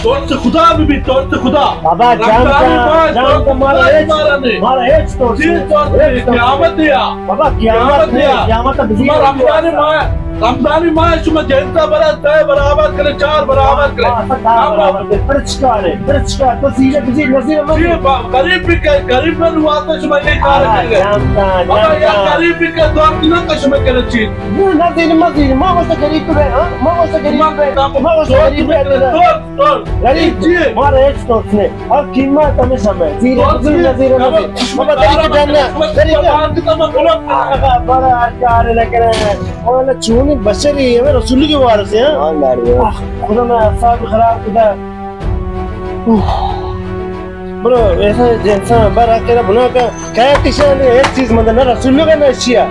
ترس خدا بہ بیت، ترس خدا۔ بابا، جان رمضانی کا، ماہ، جان ترس کا، مارا خدا ہچ، مارا نہیں۔ مارا ہچ ترس چی نہیں۔ ترس ہچ نہیں؟ ترس۔ قیامت یا۔ بابا، قیامت قیامت نہیں، یا۔ قیامت اب زی بابا، رمضانی ماہ، رمضانی ماہ شما جنتا برا، سہ برابر کرے، چار برابر کرے۔ ہاں، ستا برابر کرے۔ پرچکارے، پرچکار، تو سیدھے بزی نظیر مت۔ جی، با-، غریب بھی کہ، غریب من واسطے شما یہ کار ہاں، کرے۔ جان کا، بابا، جان یا کا۔ غریب بھی کہ دعا نہ کہ شما کرے چیز۔ نہ، نظیر مزیر، ما واسطے غریب تو ہے، ہاں؟ ما واسطے غریب تو ہے۔ ما واسطے غریب تو ہے۔ ترس، ترس۔ غریب جی۔ مارا ہچ ترس نہیں۔ اور قیمت ہمیشہ میں۔ زیر، ترس زیر، نہیں۔ زیر، بابا، زیر۔ بابا، دری کے جاننا، دری کے۔ بابا، بڑا کار نہ کرے۔ اور چونی بشری ہے، میں رسول کے وارث ہیں۔ ایماندار ہے۔ آہ، خدا میں اعصاب خراب کتا۔ اوہ۔ برو، ایسا انسان بار آ کے بنا کا، کیا تیشان ہے، ایک چیز مند نہ رسول کا نہ اشیا۔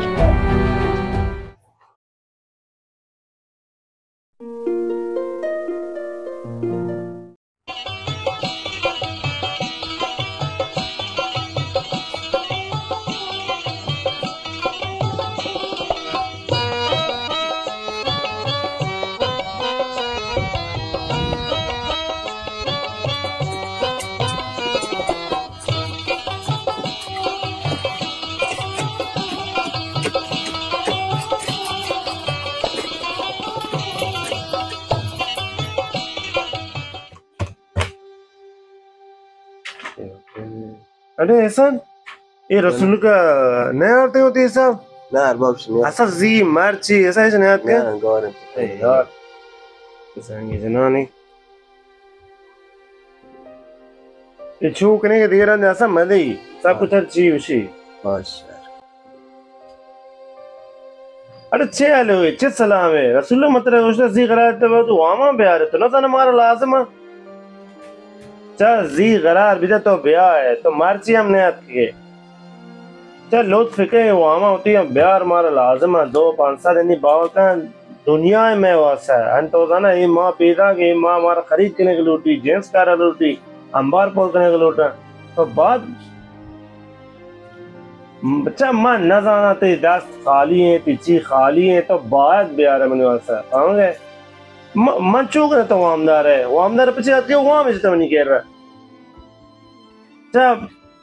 اڑے احسان، اے رسول کا نہ آتے ہوتے حساب؟ نہ، ارباب شنو۔ اصل زی مرچی، ایسا ہیچ نہ آتے؟ نہ، گور ہے۔ اے یار، زنگی جنانی۔ اے چوک نے کہ دیگران دے اسا مدئی، سب کچھ ہر چی وشی۔ ماشاءاللہ۔ اڑے چے حال ہوئے، چے سلام ہے؟ رسول اللہ مطلب گوشتا زی قرار تے تو واما بیار تو نہ زانا مارا لازم ہے۔ چا زی قرار بیتا تو بیا ہے، تو مرچی ہم نیت کے۔ چا لطف کے واما ہوتی ہم بیار مارا لازم ہے، دو پانچ سال انی باوکان دنیا ء مئے واسہ انت۔ تو زاناں اے ماں پیداگ، اے ماں مارا خرید کنگ لوٹی، جنس کارا لوٹی، انبار پُر کنگ لوٹاں۔ تو بعد چہ من نہ زاناں تئی دست خالی ایں، تئی چی خالی ایں، تو باید بیارے منی واسہ۔ فہمگ ئے؟ م-، من چو کناں تو وامدار ئے؟ وامدار پچی اتکے وام جتہ منی کرا۔ چہ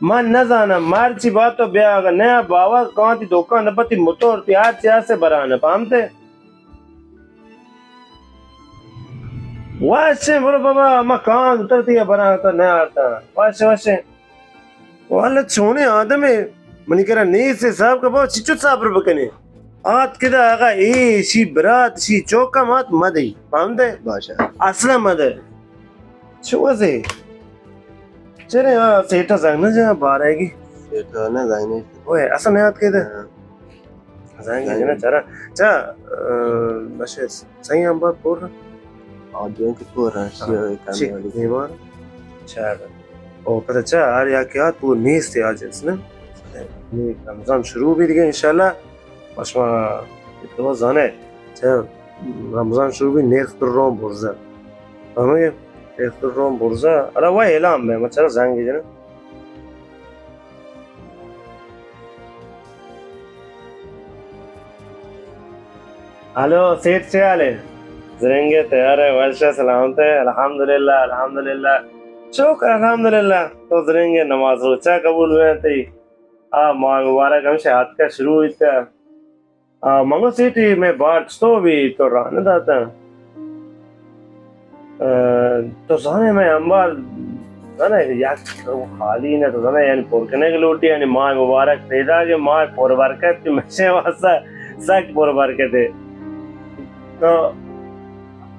من نہ زاناں، مرچی بات تو بیا، اگہ نیا باوا کانتی دکان نہ پتی موتور تی ہر چی ہسے برانہ، فہمتے؟ وشیں، برو بابا، ما کان تر تیا براں، تو نہ آرتا۔ وشیں، وشیں۔ واللہ چونیں آدمے منی کرا نیست، حساب کا بابا چچو صبر بکنے۔ آت کدا آقا اے شی برات شی چوکا مات مدئی، فہمتے؟ باشا۔ اصلا مدئی۔ چو وزے؟ چرے، آ، سیٹا زنگ نہ جا، بارے گی۔ سیٹا نہ زنگ نہ۔ اوئے، اصلا نہ آت کدا۔ ہاں۔ زنگ جناں چرا۔ چا، ا، بشے سہی ہم بار پُر۔ آ، دیوان کہ پُر، ہاں، شی، کامیابی۔ دیوان۔ چا۔ او، پتہ چا، ہر یکے آت پُر نیست آ جنس نا۔ نی رمضان شروع بی دگہ انشاءاللہ۔ ما شما تو زانے۔ چا، رمضان شروع بی نرخ تو رون برزا۔ فہمے؟ نرخ تو رون برزا۔ ارا وہ اعلان میں، ما چرا زنگ جناں۔ ہلو، سیٹھ چے حال ہے؟ زرنگے تیار ہے، وش ہے، سلامت ہے؟ الحمدللہ، الحمدللہ۔ شکر الحمدللہ۔ تو زرنگے نماز روچہ قبول ہوئے تئی۔ آ، ماہ مبارک ہم شہادت کا شروع ہوئی تھا۔ آ، من گو سیٹی میں بارچ تو بھی تو راہ نہ داتا۔ ا، تو زانے میں انبار، زانے یک خالی نہ، تو زانے یعنی پُر کنگ لوٹی، یعنی ماہ مبارک پیداگ، ماہ پُر برکت، مشے واسطہ سک پُر برکت ہے۔ تو،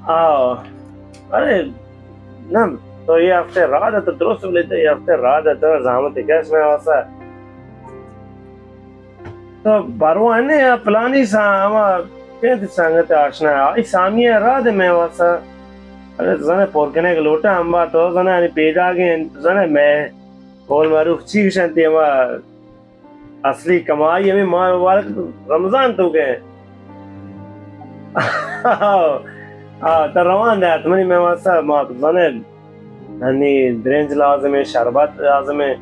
آ، ارے، نہ، تو یہ ہفتے راہ دے تو درست لیتے، یہ ہفتے راہ دے تو زحمت کش میں واسطہ۔ تو بارو انے یا پلانی سا ہما کینت سنگت آشنا، آئی سامی ء را دے مئے واسا۔ اگہ تو زانے پُر کنگ لوٹا ہمبا، تو زانے انی پیداگیں، تو زانے مئے قول معروف چی گشنتی، ہما اصلی کمائی ہمیں ماہ مبارک رمضان تو گئے۔ آ، تا روان دے، حتمنی مئے واسا ما تو زانے ہنی درنج لازم ہے، شربت لازم ہے،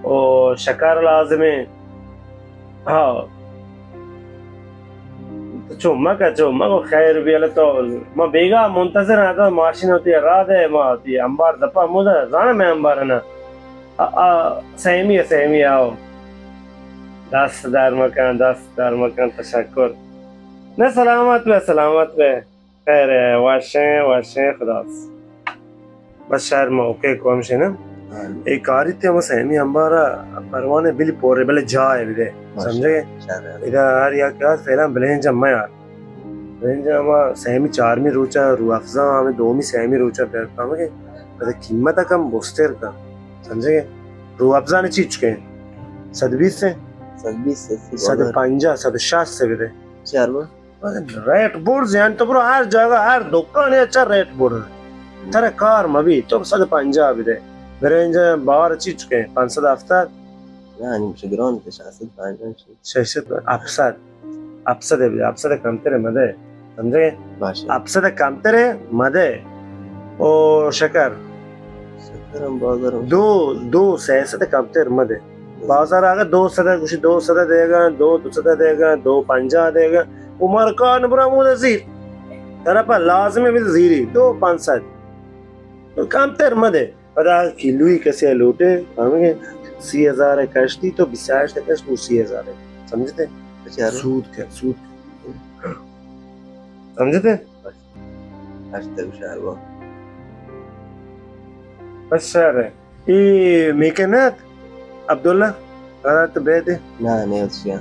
او شکر لازم ہے۔ ہاں۔ چو مکہ، چو مگو، خیر بی، اللہ تو، ما بیگا منتظر ہاں، تو ماشین ہوتی ہے، راہ دے، ما ہوتی ہے، انبار دپا مودا، زانا میں انبار ہے نا۔ آ، آ، سیمی ہے، سیمی آؤ۔ دست در مکن، دست در مکن، تشکر۔ نہ، سلامت بے، سلامت بے۔ خیر ہے، وشیں، وشیں، خدا حافظ۔ بس شہر موقع کو ہمشے نا۔ ہاں۔ اے کاری تے ہم سیمی انبارا پروانے بلی پورے بلے جا ہے بدے۔ ماشاءاللہ۔ سمجھے؟ شہر ہے۔ ادا ہر یک یار فعلاً بلینج ہم یار۔ بلینج ہم سیمی چارمی روچا رو افزا ہمیں دومی سیمی روچا پر کام کے۔ بلے قیمت کم بستر کا۔ سمجھے؟ رو افزا نے چیز چکے ہیں۔ صد بیس سے؟ صد بیس سے، صد پنجاہ، صد شصت سے بدے۔ چار۔ ریٹ برز، یعنی تو برو ہر جاگہ، ہر دکان اچھا ریٹ برز۔ ترا کار مبی، تو صد پنجاہ بدے۔ برنج بار چی چکے؟ پانصد ہفتاد؟ نہ، نیم شو گران تے ششصد پنجاہ شو۔ ششصد، ہپتصد۔ ہپتصد بدے، ہپتصد کمتر مدے۔ سمجھے؟ باش۔ ہپتصد کمتر مدے۔ او شکر؟ شکر ہم بازار ہم۔ دو، دو، سیصد کمتر مدے۔ بازار اگہ دو سد گوشی، دو سد دیگا، دو دو سد دیگا، دو پنجاہ دیگا، او مارا کار نبرا مودا زیر۔ ترا پہ لازم ہے زیری، دو پانصد۔ تو کمتر مدے۔ پدا کلوئی کسے لوٹے، ہمیں سی ہزار کشتی تو بیست ہشت کشت، او سی ہزار۔ سمجھتے؟ اچھا۔ سود کر، سود کر۔ سمجھتے؟ ہشت شہر با۔ بس شہر ہے۔ اے میکہ نہ ات؟ عبداللہ، غلط بے دے۔ نہ، نہیں ات شیا۔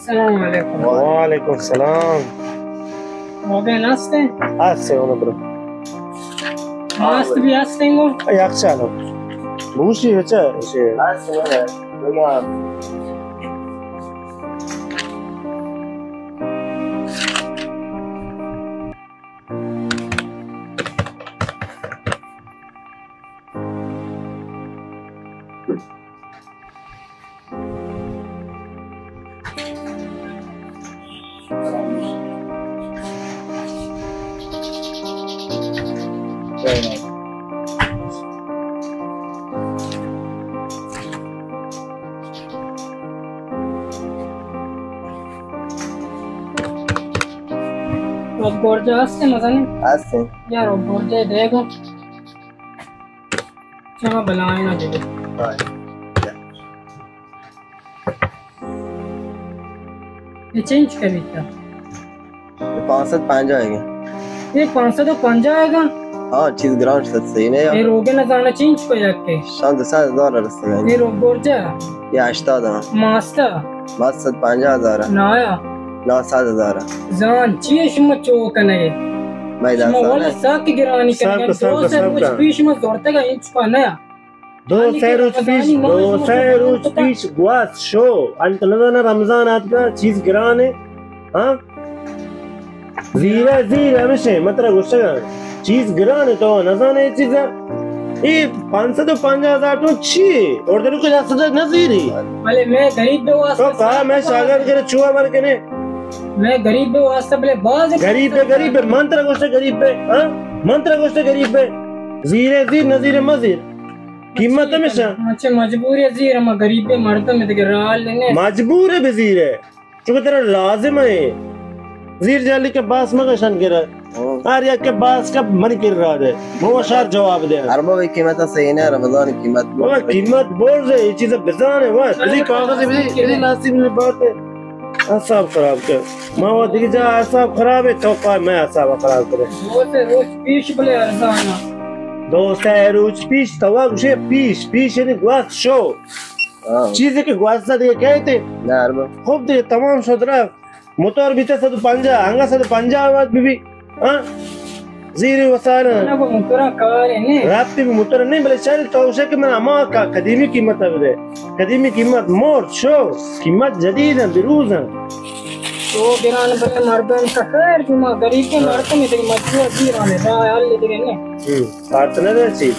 السلام علیکم۔ وعلیکم السلام۔ موبائل ہستے؟ ہستے، اونو برو۔ ماست بھی ہستے گو؟ یک چالو۔ بوشی بچا، بوشی۔ ہستے، بوشی۔ رب گورجا ہستے مزنی؟ ہستے۔ یا رب گورجا دے گو۔ چما بلائیں نہ دے۔ ہائے۔ یہ چنچ کا بیتا؟ یہ پانچ سد پنجاہ ہے گا۔ یہ پانچ سد و پنجاہ ہے گا؟ ہاں، چیز گران شد صحیح نہیں ہے۔ یہ روگے نہ زانا چنچ کو یک کے؟ شان دو سد ہزار رستے گا۔ یہ روگ گورجا؟ یہ ہشتاد ہے۔ ماستا؟ ماست سد پنجاہ ہزار ہے۔ نایا؟ نو سد ہزار ہے۔ زان، چی شما چو کنگے؟ میں دس شما سال ولا ہے۔ ساک گرانی کنگے۔ ساک، ساک، دو سال ساک۔ پیش ما زورتگا انچ پا نیا۔ دو سئے روچ پیش، دو سئے روچ پیش گواست شو، انت نزانہ رمضان آتکا، چیز گران ہے، ہاں؟ زیرہ زیر ہمیشہ، من ترا گوشتگا، چیز گران ہے، تو نزانے اے چیزا؟ اے پانچ سد و پنجاہ ہزار تو چی ہے؟ اور دنو کو دست نہ زیری۔ بلے میں غریب بے واسطہ تو کہا میں شاگرد کرے چوہا بر کنے۔ میں غریب بے واسطہ بلے باز غریب بے، غریب بے، من ترا گوشتہ غریب بے، ہاں؟ من ترا گوشتہ غریب بے۔ زیرہ زیر، نہ زیرہ مہ زیر۔ قیمت ہمیشہ۔ اچھا، مجبور ہے زیر، ہم غریب مردم ہے، دیگہ راہ لینے۔ مجبور ہے بزیر ہے۔ چونکہ ترا لازم ہے۔ زیر جالی کے باس مگشن کرا۔ ہاں۔ ہر یک کے باس کا من کر رہا دے۔ وہ شار جواب دے۔ اربا بھی قیمت صحیح نہیں، رمضان قیمت۔ بابا قیمت بول رہے، یہ چیز بزان ہے، وہ بلی کاغذ بلی، بلی لازم بات ہے۔ اعصاب خراب کر۔ ما و دیگه جا اعصاب خرابه، تو پای من اعصاب خراب کرے۔ دو سئے روچ پیش بلے ارزانا۔ دو سئے روچ پیش، تو گوشے پیش، پیش یعنی گوست شو۔ ہاں۔ چیزے کہ گوست دیگه کہتے؟ نہ، اربا۔ خوب دیگه تمام شد رفت۔ موتور بیتے صد و پنجاہ، انگا صد و پنجاہ آباد بی بی۔ ہاں؟ زیر وسائل ہیں۔ نہ، وہ موتر کار ہے، نہیں۔ رابطے بھی موتر نہیں، بلے شاید تو اسے کہ من اما کا قدیمی قیمت ہے بدے۔ قدیمی قیمت موت شو، قیمت جدید ہیں، بروز ہیں۔ تو گران بلے مردم کا خیر، جو ما غریب کے ہاں۔ مردم ہے، دیگه مجبور زیر آنے، دا حال دیگه نہیں۔ ہم، بات نہ دے چیز۔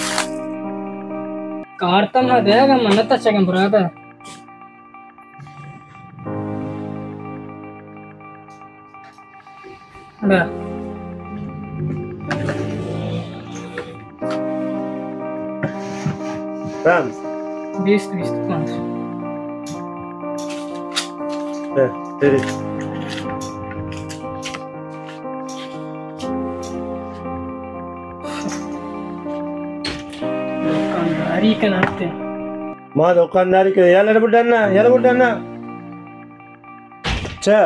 کارت ما دیگا، منت چگن برادر. بیا. رمز. بیست، بیست و پنج. بیا، بریم. دکانداری کناتے. ما دکانداری کنیں. یلا بڈنا، یلا بڈنا. چا،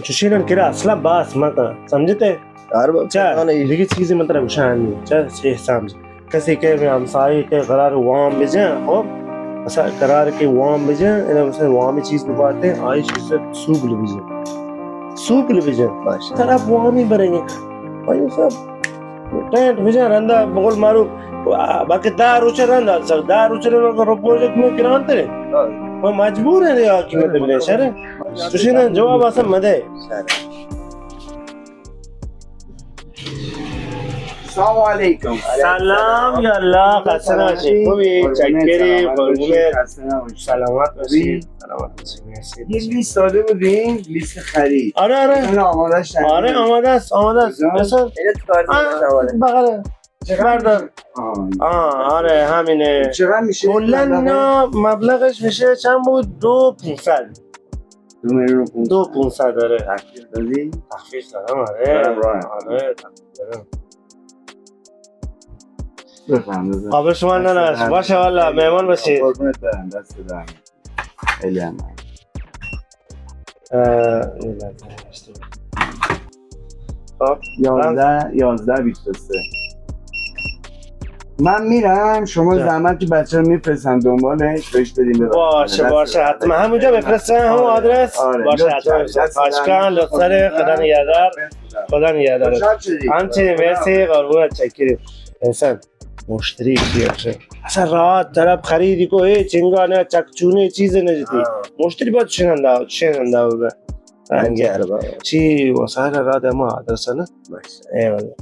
چوشینن کرا اصلا باس مکن، سمجھتے؟ چا، دیگه چیزی من ترا گوشان نی. چا، چه سمجھ. کسی کہ ہمسایہ کہ قرار وام بجن، خب؟ مثلا قرار کہ وام بجن، اینا مثلا وامی چیز بباتے، آئی چیز سوبل بجن. سوبل بجن. باش. طرف وامی بریں. آئی سب ٹینٹ بجن رندا بقول مارو، باقی دہ روچ رندا، سر دہ روچ رندا روپو جک میں گران ترے. ما مجبور ہیں، آ قیمت بلے شر. چوشینن جواب اصلا مدے. السلام علیکم. سلام یا اللہ، خسته نباشی. خوبی؟ چکری، قربونت. سلامت باشی. سلامت باشی. مرسی. یه لیست داده بودیم، لیست خرید. آره، آره. آره، آماده است، آماده است. بگذار. بگذار. بغل. بردار. آه، آره، همینه. چقدر می‌شه؟ کلاً اینا مبلغش می‌شه چند بود؟ دو پونصد. دو میلیون و پونصد. دو پونصد، آره. تخفیف دادی؟ تخفیف دادم، آره. دارم راه. آره، تخفیف دادم. بفرمایید. قابل شما نناش. باشه، والا، مهمان باشید. قربونت برم، دست درد نکنه. خیلی هم. اه، یه لحظه. خب، یازده، یازده بیست و سه. من می‌رم، شما زحمت که بچه رو می‌فرستن دنبالش، بهش بدیم ببرن. باشه، باشه، حتما همونجا بفرستن، همون آدرس. آره، باشه، حتما. خواهش کنم، لطف دارید. خدا نگهدار. خدا نگهدار. همچنین، مرسی، قربونت، چکریم. احسان. مشتری چی اصلا؟ اصلا راحت طرف خریدی کو، اے چنگا نه، چکچونه چیز نه جتی. مشتری باید چننده، چننده ببه. انگه. چی وسایل را ده ما آدرس نه؟ بس. ایوه.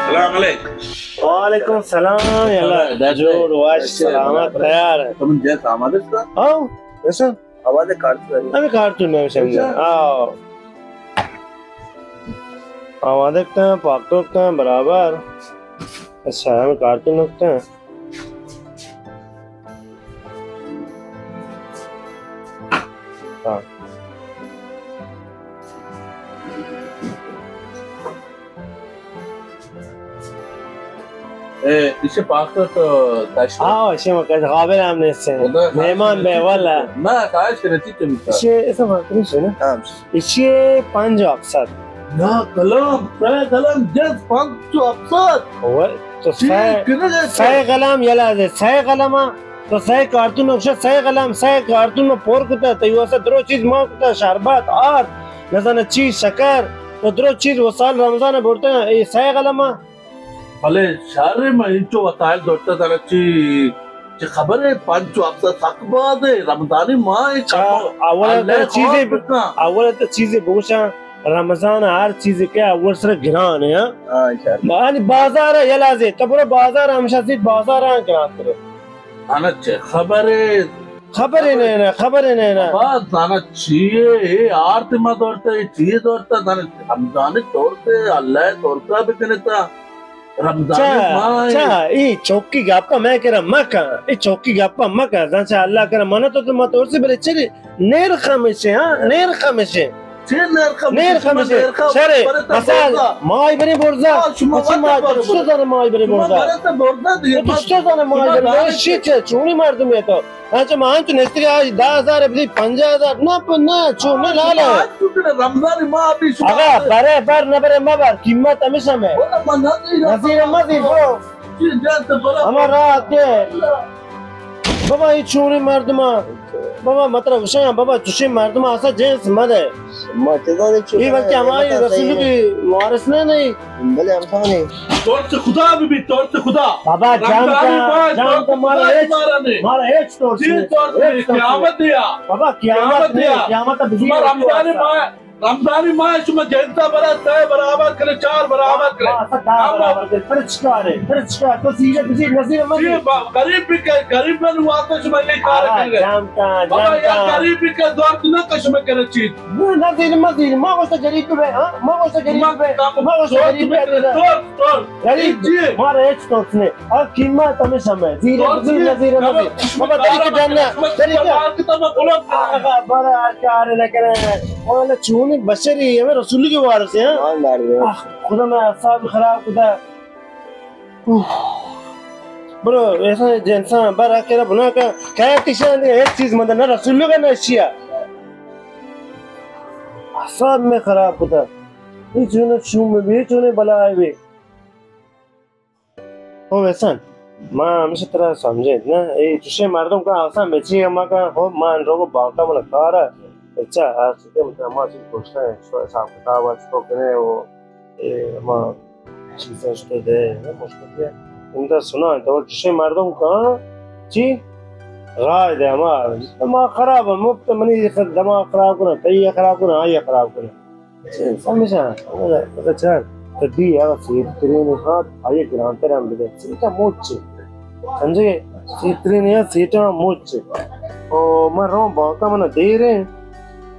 سلام علیکم. وعلیکم سلام، یلا. جوڑ، وش، سلامت، تیار ہے. تم جیس آماده شد؟ ہاں، ایسا. آواز کارتون. ہمیں کارتون میں سمجھا. ہاں. آماده کن، پاک کن، برابر. اچھا، ہمیں کارتون کن. ہاں. اے، ایشی پاک تو داشت. ہاں، ایشی ما کس قابل ہم نیست. مہمان بے والا. نہ، خواہش کرتی تو. ایشی ایسا بات نہیں ہے نا؟ ہاں. ایشی پنج و ہفت صد. یا کلام، سئے کلام جنس پنچ و ہفت صد. اوئے، تو سئے، سئے کلام یلا دے، سئے کلام، تو سئے کارتون نقشہ، سئے کلام، سئے کارتون ما پر کتا، تئی واسطہ درو چیز ما کتا، شربت، آرد، نزانہ چی، شکر، تو درو چیز وسائل رمضان برتا، اے سئے کلام. بلے شر، ما انچو وسائل زرتا، ترا چی چی خبر ہے؟ پنچ و ہفت صد سک باز ہے، رمضانی ماہ ہے. اچھا، اول تو چیزے، اول تو چیزے بگوشاں، رمضان ہر چیزے کہ اول سر گران ہے، ہاں؟ ہاں، انشاءاللہ. یعنی بازار ہے یلازے، تو برو بازار ہمیشہ زیت بازار ہاں گران کرے. انا چے خبر ہے؟ خبر ہے نہ، نہ، خبر ہے نہ، نہ. باز زانا چیے، اے آرت ما دورتا، اے چیے دورتا، زانا رمضان دورتے، اللہ دورتا بکنتا. رمضان چا، ماہ. چا، اے چوکی گپا مئے کرا مکن، اے چوکی گپا مکن، زان چا اللہ کرا منت تو ما ترسی، بلے چرے نرخ ہمیشے، ہاں، نرخ ہمیشے. چے نرخ ہمیشے؟ نرخ ہمیشے. شرے، مثال، ماہی برے برزا. ہاں، شما چی ماہی برے برزا؟ تو چی زانے ماہی برے برزا؟ تو چی زانے ماہی برے برزا؟ شی چے، چونی مردم ہے تو. اچھا، ما انچو نشتگ آج دہ ہزار بدی، پنجاہ ہزار. نہ، پ-، نہ، چو، نہ، لالا. رمضان ماہ ابھی شما اگا برے بر، نہ برے مہ بر، قیمت ہمیشہ میں. نظیر مزیر، برو. ہمارا آتے. بابا، اے چونیں مردم ءَ؟ بابا، مطلب گوشاں، بابا، چوشیں مردم ءَ اصلا جنس مدے۔ ما چہ زانیں چو اے بلکہ ہمائی رسول کی وارث نہ نہیں۔ بلے ہم سامنے۔ ترس خدا بہ بی، ترس خدا۔ بابا، جان رمضانی کا، ماہ، جان ترس کا، مارا خدا ہچ، مارا نہیں۔ مارا ہچ ترس جی نہیں۔ ترس ہچ نہیں، ترس نہیں۔ قیامت دیا۔ بابا، قیامت قیامت نہیں، دیا۔ قیامت اب زی شما رمضانی ماہ، رمضانی ماہ شما جنتا برا، سہ برابر کرے، چار برابر کرے۔ ہاں، سر، چار برابر کرے۔ پرچکارے، پرچکار، تو سیدھے بزی نظیر مدی۔ جی، با-، غریب بھی کہ، غریب من واسطے شما یہ کار ہاں، کرے۔ جان کا، بابا، جان یا کا۔ غریب بھی کہ دور نہ کش میں کرے چیز۔ نہ، نہ زیر، مہ زیر، ما گوشت غریب بہ، ہاں؟ ما گوشت غریب بہ، ما گوشت غریب بہ۔ ترس، ترس۔ غریب، جی۔ مارا ہچ ترس نہیں۔ اور قیمت ہمیشہ میں۔ زیر، زیر، نہ زیر، نہ زیر۔ بابا، دری کے جاننا، دری کے۔ آقا، بڑا آشکار نہ کرے۔ والا چونی بشری، ہمیں رسول کی وارث ہیں، ہاں؟ ایماندار ہے۔ آہ، خدا میں اعصاب خراب خدا۔ اوہ۔ برو، ایسا جنساں بر آکرا بنا کا، کیا تیشان دے، ایک چیز مند نہ رسول کا نہ اشیا۔ اعصاب میں خراب کتا۔ اے چونیں شوم بی، چونیں بلائے بی۔ او احسان، ما ہمیشہ ترا سمجھیں نا، اے چوشیں مردم کا احسان بچی ہما کا، ہو ما ان روگو بانکا من کارا، اچھا، ہر چیزے مطلب ما چیز گوشتا ہے، سو حساب کتاب اچ تو کنے، او، اے، ما چیزیں شتے دے، مشکل ہے۔ اندا سنا، تو چوشیں مردم کا، چی؟ رائے دے ہما، ما خراب ہے، مفت منی دماغ خراب کرنا، تئی خراب کرنا، آئی خراب کرنا۔ سمجھا؟ اگر چار، تو دی اگر سیٹ ترین ہات، آئی گرانتر ہم بدے۔ سیٹا موچ۔ سمجھے؟ سیٹ ترین یا سیٹا موچ۔ او من رو بانکا من دیر ہیں۔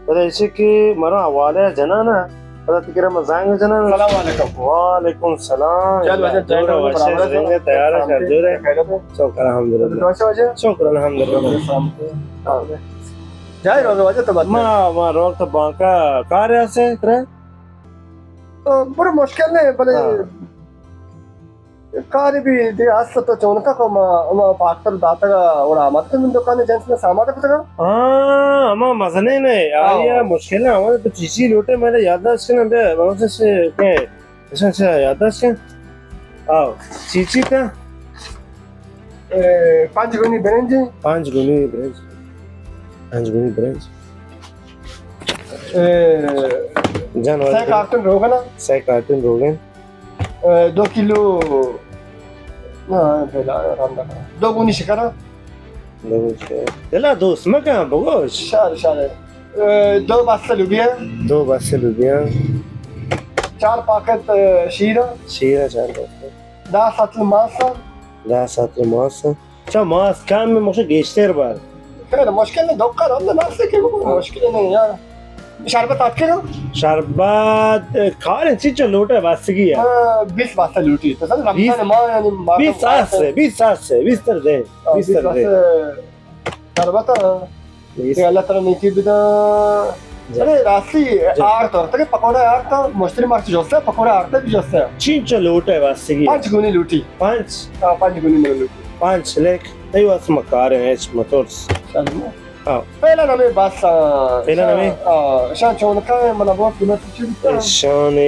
پدا ایسے کہ مرا حوالے جنانا، پدا تکرا من زنگ جنانا۔ السلام علیکم۔ وعلیکم السلام۔ چل واجہ، چل واجہ، برابر ہے، تیار ہے، سر جوڑ ہے۔ خیریت ہے؟ شکر الحمدللہ۔ دعا سے واجہ؟ شکر الحمدللہ۔ السلام علیکم۔ جائی روگ واجہ تو بات ما، ما روگ تو بانکا کار ہے سے ترے؟ تو بڑا مشکل نہیں، بلے ہاں۔ کار بھی دے است تو چونکا کو ما، ما فاکتر داتگا اور آمد کن من دکان جنس میں سامان کتگا۔ ہاں، ہما مزنے نہیں، ہاں۔ آیا مشکل ہے، ہمارے تو چیچی لوٹے، میں نے یادداشت کرنا بے، بہت سے کہ اچھا، اچھا، یادداشت کن۔ آؤ، چی چی تا؟ اے، پنج گونی برنج۔ پنج گونی برنج۔ پنج گونی برنج۔ اے، جان سہ واجہ۔ کارٹن روگن۔ سہ کارٹن روگن۔ اے، دو کلو، ہاں، پہلا رندا۔ دو گونی شکر۔ دلا دوست مکن بگوش۔ شر، شر۔ اے، دو بسته لوبیا۔ دو بسته لوبیا۔ چار پاکت، اے، شیر۔ شیر چار پاکت۔ دہ سطل ماس۔ دہ سطل ماس۔ چا ماس کم میں مخش گیشتر بار۔ خیر، مشکل نہیں، دکان ہم نہ سے کہ ہاں۔ مشکل نہیں یار۔ شربت آپ کے نا؟ شربت، اے، کار چی چو لوٹے بستگی ہے۔ ہاں، بیس بسته لوٹی۔ تو سمجھ، بیس، رمضان ماہ یعنی مردم بیس آس ہے، بیس آس ہے، بیس تر دے۔ ہاں، بیس تر دے۔ شربت، ہاں۔ بیس۔ کہ اللہ تعالی نیکی بدا۔ جی۔ ارے راستی، جی۔ آرت اور تک پکوڑا آرت، مشتری مارچ جوستا، پکوڑا آرت بھی جوستا۔ چین چو لوٹے واسطے کی؟ پنج گونی لوٹی۔ پنج؟ ہاں، پنج گونی میں لوٹی۔ پنج لیک، تئی واسطے مکار ہیں، ہچ مترس۔ چلو۔ ہاں۔ پہلا نامے بس، آ، پہلا نامے؟ آ، شان چون کا ہے، منا بہت قیمت چیز ہے۔ شان،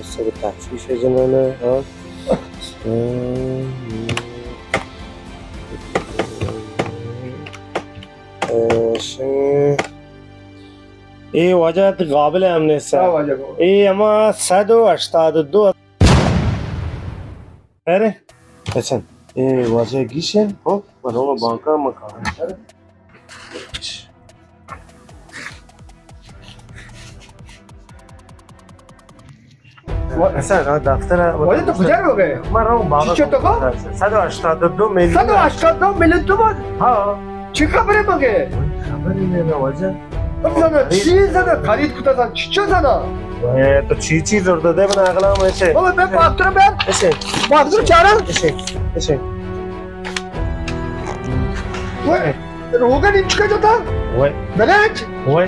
سر تخفیف جنانا، ہاں۔ اے واجہ قابل ہم نے سر۔ ہاں واجہ۔ اے ہما صد و ہشتاد و دو۔ ارے، اچھا، اے واجہ گیشن، ہو، من ہوں بانکا مکان۔ اچھا، دفتر ہے۔ واجہ تو کجا ہو گئے؟ من رہوں بابا۔ چچو تو کو؟ صد و ہشتاد و دو میلیون۔ صد و ہشتاد و دو میلیون تو بات؟ ہاں۔ چی خبرے مگے؟ خبرے نہیں نا واجہ۔ زنا چیز زنا خرید کتا زنا، چچو زنا؟ اے تو چی چیز اور دے بنا اگلا میں سے۔ بابا، میں پاتر میں۔ ایسے۔ پاتر چارا؟ ایسے، ایسے۔ وہ روگن انچ کا جاتا؟ وہ۔ بلنچ؟ وہ۔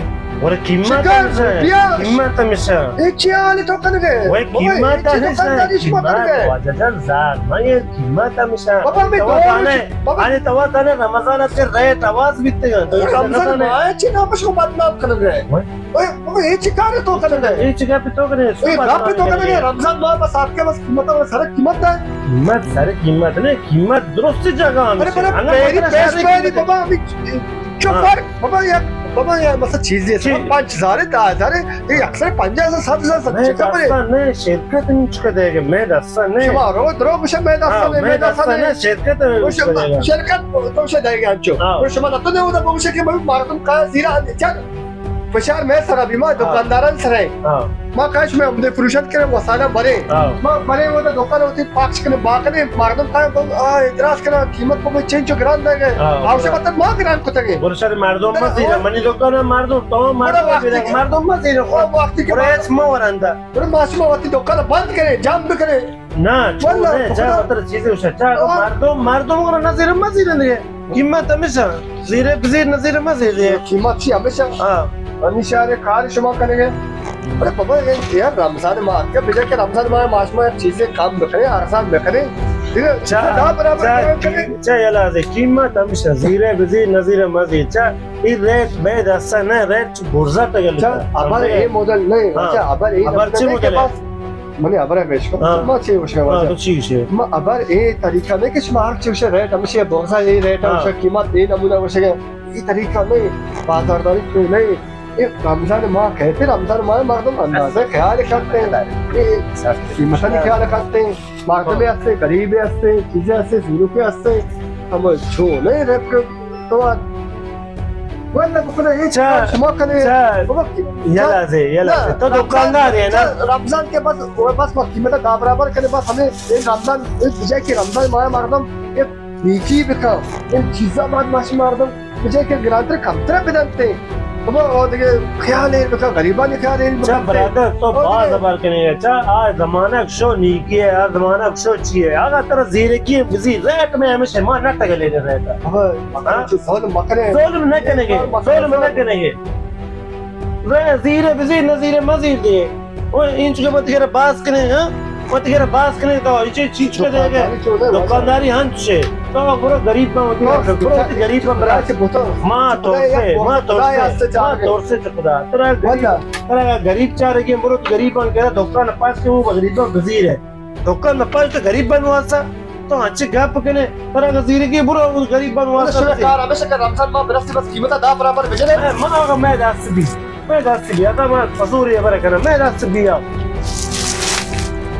ورے قیمت شکر، ہمیشہ، روپیہ۔ قیمت ہمیشہ۔ اے چی حال تو کنگے؟ وے بابا، قیمت اے چی ہمیشہ، دکانداری شما قیمت کنگے؟ واجہ جان زار، من یہ قیمت ہمیشہ۔ بابا، ہمیں تو دو آنے، روچ، بابا۔ آنے تو آنے رمضان تے ریٹ آواز بیتے گا۔ تو رمضان رمضان ہے۔ ماہ چی نام شما بدنام کنگے؟ وے۔ اے، بابا، اے چی کار تو کنگے؟ اے چی کار تو کنگے؟ اے گپ تو کنگے، رمضان ماہ بس آپ کے بس قیمت ہے، سر قیمت ہے۔ قیمت، سر قیمت نہیں، قیمت درست جگہ ہم ارے، سے۔ بابا، انگا میری مطلب پیش سر پہ نہیں، قیمت ہے۔ بابا، ہمیں چپ ہاں۔ کر۔ بابا، یار، بابا، یار، مثلا چیزی ہے، چی؟ پنچ ہزار ہے، دہ ہزار ہے، یہ اکثر پنجاہ ہزار، سات ہزار، میں چکا پڑے۔ دستا نہیں، شرکت نہیں چکا دے گا، میں دستا نہیں۔ شما رو، درو، گوشے میں دستا ہاں، نہیں، میں میں دستا دستا نہیں۔ نہیں، شرکت نہیں گوشے چکا دے گا۔ شرکت تو شے دے گا، انچو۔ ہاں۔ اور شما نہ تو نہیں ہوتا، بگوشے کہ میں مردم کا زیرا، چل۔ فشار میں سرا بھی، ما ہاں۔ دکانداران سرا ہے۔ ہاں۔ ما کاش میں عمدے فروشت کرے، وسالہ برے۔ ہاں۔ ما برے وہ تو دکان ہوتی پاکش کنے، با کنے، مردم کا، آ، اعتراض کرا، قیمت کو کوئی چینج گران دے گئے۔ ہاں۔ آوشے مطلب ما گران کتگے۔ برشا مردم ما زیرا، ہاں۔ منی دکان مردم، تو مردم بڑا وقتی زیرا، کہ مردم ما زیرا، وہ وقتی کہ پریس ما ورندا۔ بڑا ما شما وقتی دکان بند کرے، جام بکرے۔ نہ، چو واللہ، نہ، چا خدا۔ مطلب چیزے وشا، چا ہاں۔ مردم، مردم کو نہ زیرا، ما زیرا نہیں۔ قیمت ہمیشہ زیرے بزیر، نہ زیرے ما زیرے۔ قیمت چی ہمیشہ؟ ہاں۔ ہمیشہ ارے کار شما کرے گئے۔ ارے بابا، یہ یار رمضان ماہ آتکا، بجا کہ رمضان ماہ ما شما چیزے کم بکنے، ارزان بکنے۔ ٹھیک ہے؟ چا، دا برابر چا، کرے۔ چا یلا دے، قیمت ہمیشہ زیرے بزیر، نہ زیرے ما زیر۔ چا، یہ ریٹ بے دستا نہ، ریٹ برزا تگل۔ چا، ابر اے مدل نہیں، ہاں۔ چا، ابر اے ابر مدل چی نہیں کہ مدل ہے؟ بس منی ہبر ء پیش کن۔ ہاں۔ ما چے گوشگ ء ہاں، واجہ؟ تو چی گوشے؟ ما ہبر اے طریقہ نہیں کہ شما ہر چی گوشے ریٹ ہمیشی بغضا اے ریٹ ہاں۔ ہمیشی قیمت اے نمونہ گوشگ ء۔ اے طریقہ نہیں، بازارداری تو نہیں۔ اے رمضان ماہ کہتے، رمضان ماہ مردم اندازہ خیال کرتے ہیں۔ اے قیمتانی خیال کرتے ہیں۔ مردمے ہستے، غریبے ہستے، چیزے ہستے، زیروکے ہستے۔ ہم چو نہیں ریٹ تو واللہ بکنے ہیچ چا، کار شما کنے۔ چا، بابا، یلا چا، زے، یلا نہ، زے۔ تو رمضان، دکاندار ہے نا؟ چا، رمضان کے بعد، وہ بس وقت قیمت دا برابر کنے، بس ہمیں ایک رمضان، ایک بجائے کہ رمضان ماہ مردم ایک نیکی بکا، ان چیزا بعد ماشی مردم بجائے کہ گرانتر کمتر بدنتے۔ بابا، اور دیگه خیال ہے بکا، غریبانی خیال ہے چا بکا۔ برادر، تو اور باز دیگه ہبر کنے، چا آ زمانہ شو نیکی ہے، آ زمانہ شو چی ہے؟ آگا ترا زیرکی ہے، بزی ریٹ میں ہمیشہ ما نہ ٹگلے ریٹ۔ ہاں۔ ظلم مکنے۔ ظلم نہ کنگے، ظلم نہ کنگے۔ رے زیرے بزیر، نہ زیرے مزیر دے۔ او انچ کے مت کرے باز کنے، ہاں؟ مت کرے باز کنے تو ایچے چیچ کے دے گے۔ دکانداری ہنچ ہے۔ تو برو غریب ما، برو غریب ما برا۔ ما ترسے، ما ترسے، ما ترسے خدا۔ ترا غریب، ترا غریب چارے کے برو غریب ما کرا دکان پاس کے وہ غریب ما بزیر ہے۔ دکان نہ پاش تو غریب بنواسا، تو انچے گپ کنے، ترا اگہ زیرگی برو غریب بنواسا۔ شما کار ہمیشہ کہ رمضان ماہ برستی بس قیمت دا برابر بجنے۔ اے، ما اگہ میں دست بی، میں دست بی، ادا ما فضوری ہبر کنا، میں دست بی آ۔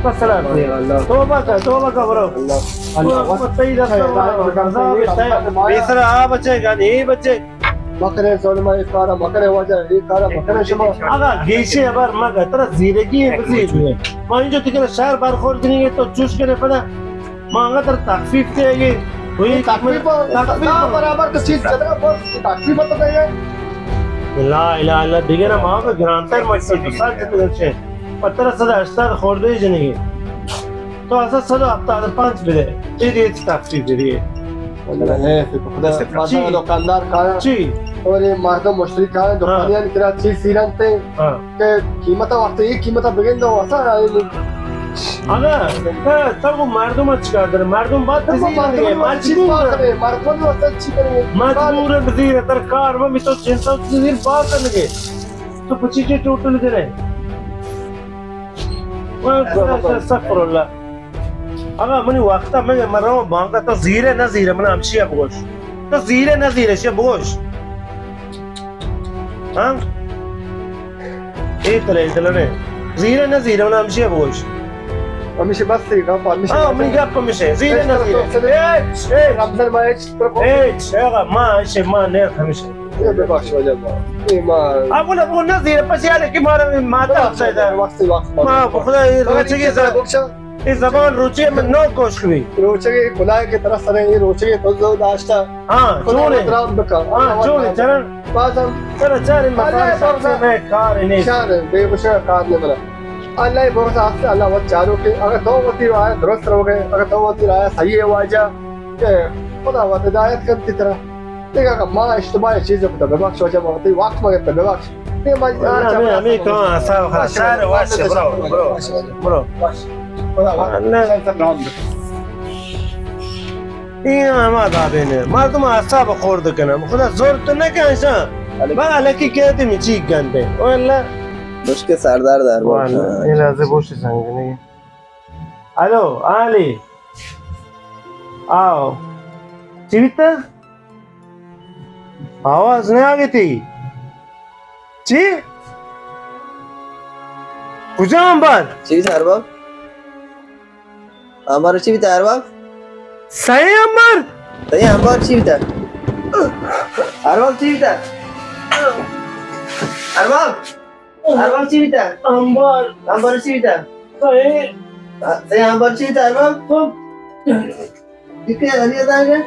بس سلام۔ اللہ۔ توبہ کر، توبہ کر برو۔ اللہ۔ اللہ۔ تو تئی دست اللہ۔ بیسر آ بچے گا، نہیں بچے۔ مکنے ظلم، اے کارا مکنے واجہ، اے کارا مکنے شما۔ آگا گیشے ہبر مگا، ترا زیرگی ہے، بزیر ہے۔ ما انجو تکر شہر برخورد نہیں ہے، تو چوش کرے پدا۔ ما انگا ترا تخفیف دے گے۔ وہی تخفیف، تخفیف برابر تو چیز چلے، بس تخفیف تو دے۔ لا الہ الا اللہ، دیگه ما گرانتر مکسی، سال چتر چه۔ پتر صد ہشتاد خورده جنگی۔ تو اصلا صد و ہفتاد و پنج بده۔ اے دیگه تخفیف دیگه۔ واللہ ہے، تو خدا چی؟ مردم دکاندار کارا۔ چی؟ اور یہ مردم مشتری کارا، ہاں۔ دکانیان کرا چیز سیرنتے۔ ہاں۔ کہ قیمت وقت یہ قیمت بگن دو، اصلا اگا، تو، تو مردم اچ کار در، مردم بات تو بزیر مردم ہے، مجبور ہے۔ مردم واسطہ چی کرے؟ مجبور ہے بزیر، تر کار میں بھی تو چنتا بزیر بات کرنے۔ تو پچی کے ٹوٹل کرے؟ استغفر اللہ۔ اگا منی وقتا من، من رو بانکا، تو زیرے نہ زیرے، من ہمشی بگوش۔ تو زیرے نہ زیرے، شی بگوش۔ ہاں؟ اے تلے، اے تلے نے۔ زیرے نہ زیرے، من ہمشی بگوش۔ ہمیشہ بس سی گپ، ہمیشہ ہاں، منی گپ ہمیشہ۔ زیرے نہ زیرے۔ اے، اے۔ رمضان ماہ اچ تو کو۔ اے، اے، ما، اچ ما نے ہمیشہ۔ اے ببخش واجہ ما۔ اے ما۔ ابو نہ، ابو نہ زیرے، پس یار کہ مارا ماتا ببخش واجہ، وقت، وقت۔ ما، بخدا، اے روچے کی زبان۔ اے زبان روچے من نو کوش کبی۔ روچے کی گناہ کے طرف سرے، اے روچے کی تو زو داشتا۔ ہاں، خدا چونے۔ وت رحم بکا۔ ہاں، اللہ وت چونے، رحم چرن۔ بکا۔ بازم۔ چرن، چرن، اللہ مسائل بھروسہ۔ سب سے میں کار نہیں۔ شار، بے بشر کار نہیں بنا۔ اللہ بھروسہ آپ سے، اللہ وت چارو کے۔ اگر تو وتی رائے درست رو گئے، اگر تو وتی رائے صحیح ہے واجہ، کہ خدا وت ہدایت کرتی طرح۔ دیکھا کہ ما اشتباہ چیز کو تو ببخش واجہ، ما وتی وقت مگر تو ببخش۔ ہمیں، ہمیں کہاں حساب خراب۔ شر، واش، برو، برو، برو۔ اللہ۔ اے ہما دابے نے، مردم اعصاب خورد کنم۔ خدا زور تو نہ کنشاں۔ بابا لکی کہتے می چیک گندے۔ او اللہ۔ مشکل سردار دار بول۔ واللہ، یہ لازم بوش سنگ نہیں۔ الو، علی۔ آؤ۔ چی بیتا؟ آواز نہ آگتی۔ چی؟ کجا امبار؟ چی بیتا ارباب؟ امبار چی بیتا ارباب؟ سئے امبار؟ سئے امبار چی بیتا؟ ارباب چی بیتا؟ ارباب؟ ارباب چی بیتا؟ امبار۔ امبار چی بیتا؟ سئے۔ سئے امبار چی بیتا ارباب؟ خب۔ دیکھے، علی ادا گئے۔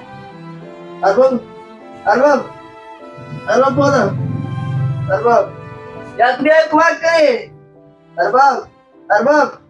ارباب، ارباب، ارباب پودا۔ ارباب۔ یک بیا کمک کرے۔ ارباب، ارباب۔